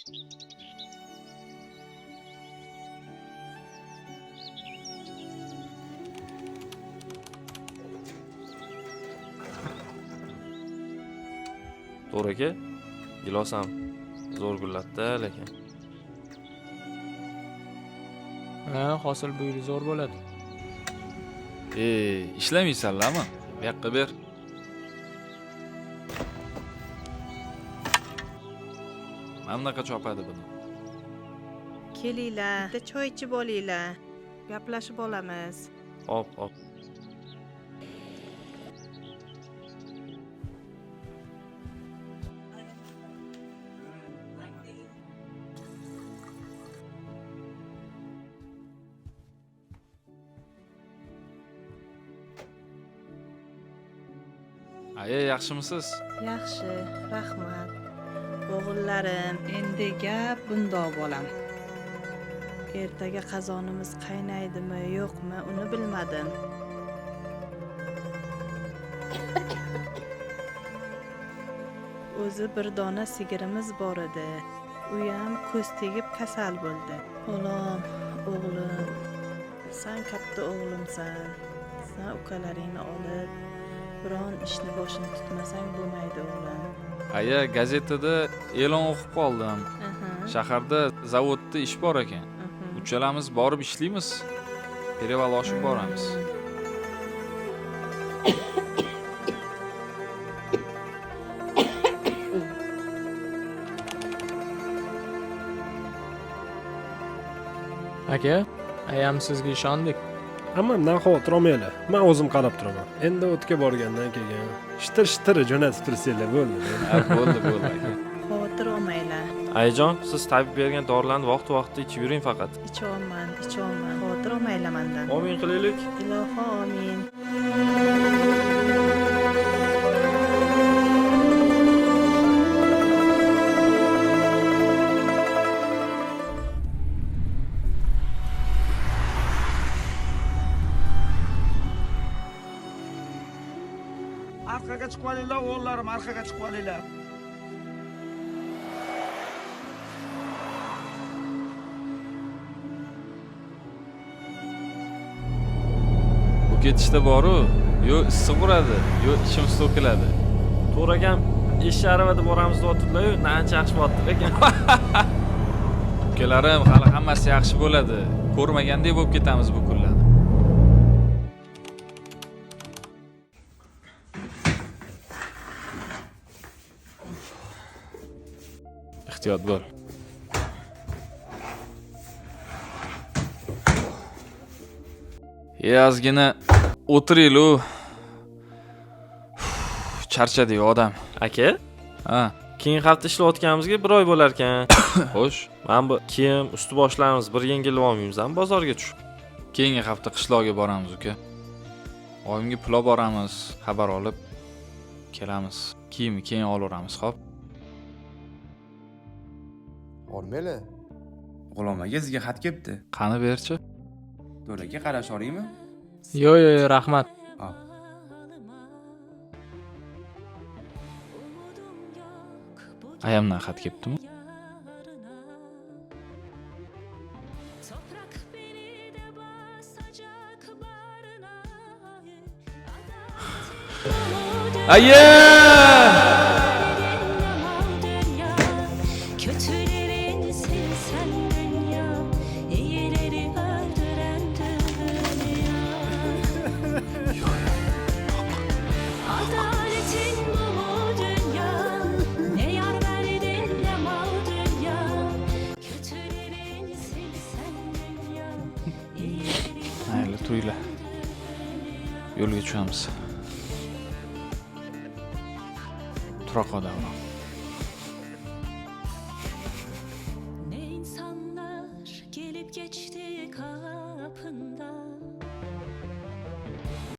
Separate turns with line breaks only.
To'g'ri aka, gilos ham zo'r gullatdi, lekin.
Ha, hosil bu yil zo'r bo'ladi.
Ishlamaysanlarmi? Bu yoqqa ber. Mana bunaqa chopadi buni.
Kelinglar, bitta choy ichib olinglar. Gaplashib olamiz.
Hop, hop.
Aya, yaxshimisiz?
Yaxshi, rahmat. O'g'illarim, endi gap bundoq bolam. Ertaga qozonimiz qaynaydimi, yo'qmi, uni bilmadim. O'zi bir dona sigirimiz bor edi. U ham ko'z tegib kasal bo'ldi. Bolam, o'g'lim, sen katta o'g'limsan. Sen ukalaringni olib, biron ishni boshini tutmasang bo'lmaydi, o'g'lim.
Aya, gazetada e'lon o'qib qoldim. Shaharda zavodda ish bor ekan. Uchalamiz borib ishlaymiz. Pereval oshib boramiz.
Aka, ayam sizga ishondik.
Hammamdan xavotir olmanglar. Men o'zim qarab turaman. Endi o'tga borgandan keyin shitir-shitir jo'natib tursanglar bo'ldi.
Ha, bo'ldi, bo'ldi aka.
Xavotir olmanglar.
Ayajon, siz tabib bergan dorilarni vaqti-vaqtida ichib yuring faqat.
Icholman, icholman. Xavotir olmanglar mendan.
Omin qilaylik.
Iloho omin.
Arqaga chiqib olinglar, o'g'illarim, arqaga chiqib olinglar.
Bu ketishda boru, yo issiq uradi, yo ichimiz to'kiladi.
To'g'ri akam, eshak aravada boramiz deyaptilar-yu, ancha yaxshi bo'lyapti lekin.
Ukalarim, hali hammasi yaxshi bo'ladi. Ko'rmagandek bo'lib ketamiz bu kunlarni. Ehtiyot bo'l. Ozgina o'tiraylik-u. Charchadi odam.
Aka,
Ha,
keyingi hafta ishlayotganimizga bir oy bo'lar ekan.
xo'sh.
Mana bu kiyim, usti boshlarimiz bir yengillab olmaymizmi bozorga tushib?
Keyingi hafta qishloqqa boramiz uka. Oyimga pul olib boramiz, xabar olib kelamiz. Kiyimni keyin olaveramiz, xo'p?
Hormanglar.
G'ulom aka, sizga xat kelibdi.
Qani berchi?
To'g'ri aka, qarash olaymi?
Yo'q, yo'q, yo'q, rahmat.
Ha.
Ayamdan xat kelibdimi? Aya!
Kötülerinsin sen dünya, iyileri öldüren dünya. Adaletin bu mu dünya? Ne yar verdin ne mal dünya. Kötülerinsin sen dünya, iyileri
Mayli, turinglar. Yo'lga tushamiz. Tura qol, Davron.
Ne insanlar gelip geçti kapından.